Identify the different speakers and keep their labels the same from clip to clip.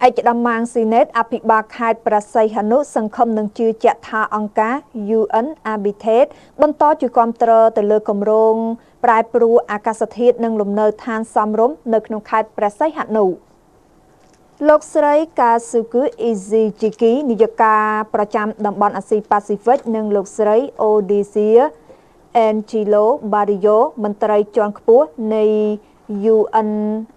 Speaker 1: ឯកឧត្តមម៉ាងស៊ីណេតអភិបាលខេត្តព្រះសីហនុសង្ឃឹមនឹងជឿជាក់ថាអង្គការ UN Habitat បន្តជួយគាំទ្រទៅលើគម្រោងប្រែប្រួលអាកាសធាតុនិងលំនៅឋានសមរម្យនៅក្នុងខេត្តព្រះសីហនុ។ លោកស្រីកាស៊ូគូអ៊ីស៊ីជីគីនាយិកាប្រចាំតំបន់អាស៊ីប៉ាស៊ីហ្វិកនិងលោកស្រីអូឌីសៀអេនជីឡូបារីយ៉ូមន្ត្រីជាន់ខ្ពស់នៃ UN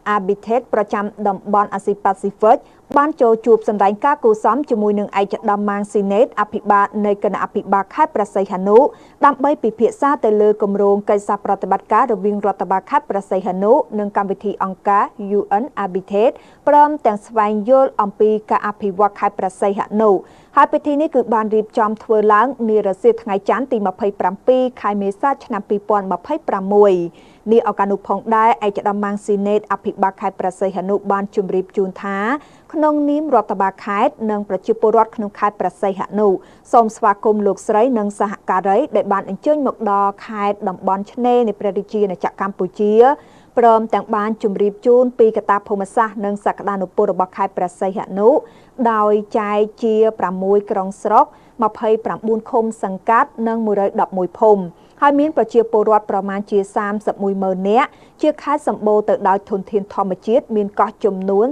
Speaker 1: Habitat ប្រចាំតំបន់អាស៊ីប៉ាស៊ីហ្វិកបានចូលជួបសម្ដែងការគូសំជាមួយនឹងឯកឧត្តមម៉ាងស៊ីណេតអភិបាលនៃគណៈអភិបាលខេត្តព្រះសីហនុដើម្បីពិភាក្សាទៅលើគម្រោងកិច្ចសហប្រតិបត្តិការរវាងរដ្ឋបាលខេត្តព្រះសីហនុនិងកម្មវិធីអង្គការ UN Habitat ព្រមទាំងស្វែងយល់អំពីការអភិវឌ្ឍខេត្តព្រះសីហនុ។ ហើយពិធីនេះគឺបានរៀបចំធ្វើឡើងនារសៀលថ្ងៃច័ន្ទទី27ខែមេសាឆ្នាំ2026នេះ។ ឱកាសនោះផងដែរឯកឧត្តមម៉ាងស៊ីណេតអភិបាលខេត្តព្រះសីហនុបានជម្រាបជូនថាក្នុងនាមរដ្ឋបាលខេត្តនិងប្រជាពលរដ្ឋក្នុងខេត្តព្រះសីហនុសូមស្វាគមន៍លោកស្រីនិងសហការីដែលបានអញ្ជើញមកដល់ខេត្តតំបន់ឆ្នេរនៃព្រះរាជាណាចក្រកម្ពុជាព្រមទាំងបានជម្រាបជូនពីកត្តាភូមិសាស្ត្រនិងសក្តានុពលរបស់ខេត្តព្រះសីហនុដោយចែកជា6ក្រុងស្រុក29ឃុំសង្កាត់និង111ភូមិហើយមានប្រជាពលរដ្ឋប្រមាណជា31ម៉ឺននាក់ជាខេត្តសម្បូរទៅដោយធនធានធម្មជាតិមានកោះចំនួន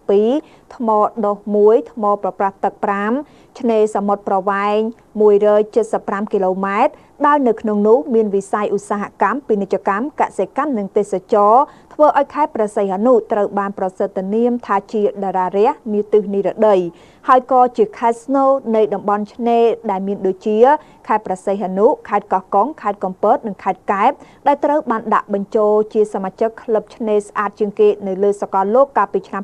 Speaker 1: 32ថ្មដុះ1ថ្មប្រប្រាស់ទឹក5ឆ្នេរសមុទ្រប្រវែង175គីឡូម៉ែត្រដោយនៅក្នុងនោះមានវិស័យឧស្សាហកម្មពាណិជ្ជកម្មកសិកម្មនិងទេសចរធ្វើឲ្យខេត្តព្រះសីហនុត្រូវបានប្រសិទ្ធនាមថាជាតារារះនាទិសនិរតីហើយក៏ជាខេត្តស្នូលនៃតំបន់ឆ្នេរដែលមានដូចជាខេត្តព្រះសីហនុខេត្តកោះកុងខេត្តកំពតនិងខេត្តកែបដែលត្រូវបានដាក់បញ្ចូលជាសមាជិកក្លឹបឆ្នេរស្អាតជាងគេនៅលើសកលលោកកាលពីឆ្នាំ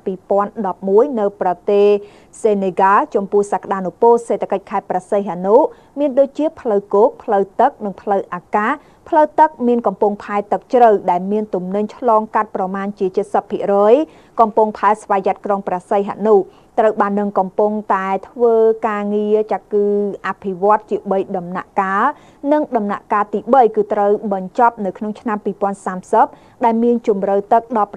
Speaker 1: 2011នៅប្រទេសសេនេហ្គាលចំពោះសក្តានុពលសេដ្ឋកិច្ចខេត្តព្រះសីហនុមានដូចជាផ្លូវគោកផ្លូវទឹកនិងផ្លូវអាកាសផ្លូវទឹកមានកំពង់ផែទឹកជ្រៅដែលមានទំនិញឆ្លងកាត់ប្រមាណជា70%កំពង់ផែស្វយ័តក្រុងព្រះសីហនុត្រូវបាននឹងកំពុងតែធ្វើការងារចាគឺអភិវឌ្ឍជា3ដំណាក់កាលនិងដំណាក់កាលទី3គឺត្រូវបញ្ចប់នៅក្នុងឆ្នាំ2030ដែលមានជម្រៅទឹកដល់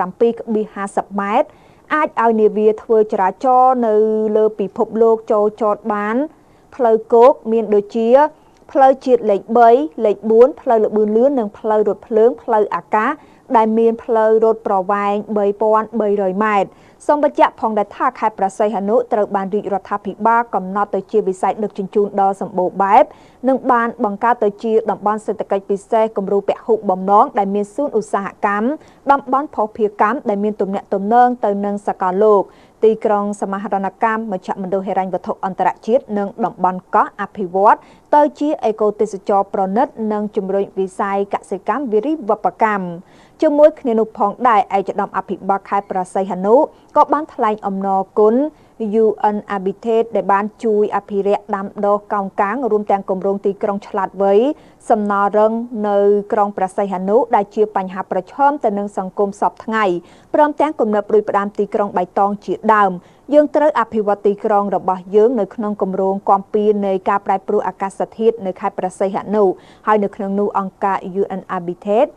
Speaker 1: 7.50ម៉ែត្រអាចឲ្យនាវាធ្វើចរាចរណ៍នៅលើពិភពលោកចូលចតបានផ្លូវគោកមានដូចជាផ្លូវជាតិលេខ3លេខ4ផ្លូវល្បឿនលឿននិងផ្លូវរថភ្លើងផ្លូវអាកាសដែលមានផ្លូវរថប្រវែង3300ម៉ែត្រសូមបញ្ជាក់ផងដែរថាខេត្តព្រះសីហនុត្រូវបានរាជរដ្ឋាភិបាលកំណត់ទៅជាវិស័យដឹកជញ្ជូនដ៏សម្បូរបែបនិងបានបង្កើតទៅជាតំបន់សេដ្ឋកិច្ចពិសេសគំរូពហុបំណងដែលមានសួនឧស្សាហកម្មតំបន់ភស្តុភារកម្មដែលមានទំនាក់ទំនងទៅនឹងសកលលោកទីក្រុងសមាហរណកម្មមជ្ឈមណ្ឌលហិរញ្ញវត្ថុអន្តរជាតិនិងតំបន់កោះអភិវឌ្ឍទៅជាអេកូទេសចរប្រណិតនិងជំរុញវិស័យកសិកម្មវិរិវប្បកម្មជាមួយគ្នានោះផងដែរឯកឧត្តមអភិបាលខេត្តព្រះសីហនុក៏បានថ្លែងអំណរគុណ UN Habitat ដែលបានជួយអភិរក្សដាំដុះកោងកាងរួមទាំងគម្រោងទីក្រុងឆ្លាតវៃសំណល់រឹងនៅក្រុងព្រះសីហនុដែលជាបញ្ហាប្រឈមទៅនឹងសង្គមសពថ្ងៃព្រមទាំងគំនិតផ្ដួចផ្ដើមទីក្រុងបៃតងជាដើមយើងត្រូវអភិវឌ្ឍទីក្រុងរបស់យើងនៅក្នុងគម្រោងគាំពៀនៃការប្រែប្រួលអាកាសធាតុនៅខេត្តព្រះសីហនុហើយនៅក្នុងនោះអង្គការ UN Habitat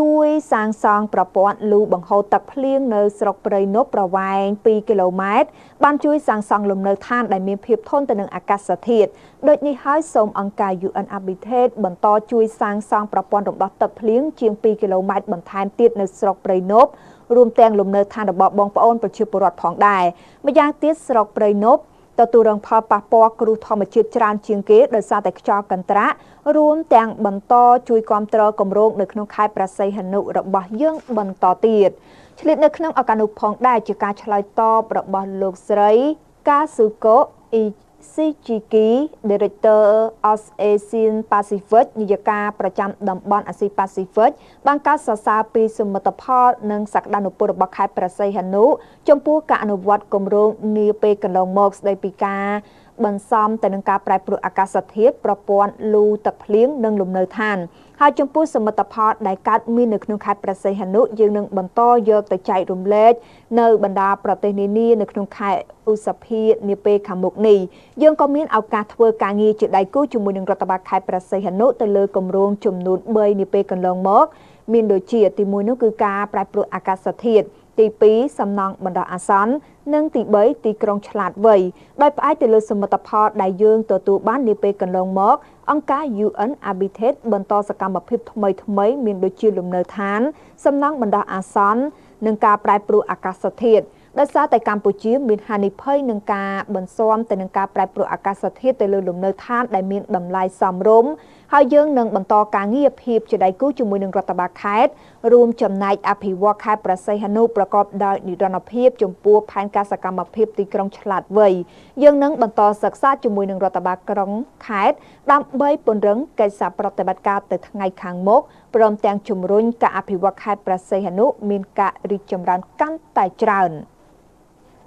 Speaker 1: ជួយសាងសង់ប្រព័ន្ធលូបង្ហូរទឹកភ្លៀងនៅស្រុកព្រៃនប់ប្រវែង2គីឡូម៉ែត្របានជួយសាងសង់លំនៅឋានដែលមានភាពធន់ទៅនឹងអាកាសធាតុដូចនេះហើយសូមអង្គការ UN Habitat បន្តជួយសាងសង់ប្រព័ន្ធរំដោះទឹកភ្លៀងជាង2គីឡូម៉ែត្របន្ថែមទៀតនៅស្រុកព្រៃនប់រួមទាំងលំនៅឋានរបស់បងប្អូនប្រជាពលរដ្ឋផងដែរម្យ៉ាងទៀតស្រុកព្រៃនប់ទទួលរងផលប៉ះពាល់គ្រោះធម្មជាតិច្រើនជាងគេដោយសារតែខ្យល់កន្ត្រាក់រួមទាំងបន្តជួយគាំទ្រគម្រោងនៅក្នុងខេត្តព្រះសីហនុរបស់យើងបន្តទៀតឆ្លៀតនៅក្នុងឱកាសនោះផងដែរជាការឆ្លើយតបរបស់លោកស្រីកាស៊ូកូអ៊ីស៊ីជីគី Director of Asian Pacific នាយិកាប្រចាំតំបន់អាស៊ីប៉ាស៊ីហ្វិកបានកោតសរសើរពីសមិទ្ធផលនិងសក្តានុពលរបស់ខេត្តព្រះសីហនុចំពោះការអនុវត្តគម្រោងនាពេលកន្លងមកស្ដីពីការបន្សំទៅនឹងការប្រែប្រួលអាកាសធាតុប្រព័ន្ធលូទឹកភ្លៀងនិងលំនៅឋានហើយចំពោះសមិទ្ធផលដែលកើតមាននៅក្នុងខេត្តព្រះសីហនុយើងនឹងបន្តយកទៅចែករំលែកនៅបណ្ដាប្រទេសនានានៅក្នុងខែឧសភានាពេលខាងមុខនេះយើងក៏មានឱកាសធ្វើការងារជាដៃគូជាមួយនឹងរដ្ឋបាលខេត្តព្រះសីហនុទៅលើគម្រោងចំនួន3នាពេលកន្លងមកមានដូចជាទី1នោះគឺការប្រែប្រួលអាកាសធាតុ ទី2 សំណង់បណ្ដោះអាសន្ន និងទី3 ទីក្រុងឆ្លាតវៃ។ ដោយផ្អែកទៅលើសមិទ្ធផលដែលយើងទទួលបាននាពេលកន្លងមក អង្គការ UN Habitat បន្តសកម្មភាពថ្មីថ្មី មានដូចជាលំនៅឋាន សំណង់បណ្ដោះអាសន្ន និងការប្រែប្រួលអាកាសធាតុ។ ដោយសារតែកម្ពុជាមានហានិភ័យនឹងការបន្ស៊ាំទៅនឹងការប្រែប្រួលអាកាសធាតុទៅលើលំនៅឋានដែលមានតម្លៃសមរម្យ ហើយយើងនឹងបន្តការងារភាពជាដៃគូជាមួយនឹងរដ្ឋបាលខេត្ត រួមចំណែកអភិវឌ្ឍខេត្តព្រះសីហនុប្រកបដោយនិរន្តរភាព។ ចំពោះផែនការសកម្មភាពទីក្រុងឆ្លាតវៃ យើងនឹងបន្តសិក្សាជាមួយនឹងរដ្ឋបាលក្រុងខេត្ត ដើម្បីពង្រឹងកិច្ចសហប្រតិបត្តិការទៅថ្ងៃខាងមុខ ព្រមទាំងជំរុញការអភិវឌ្ឍខេត្តព្រះសីហនុមានការរីកចម្រើនកាន់តែច្រើន។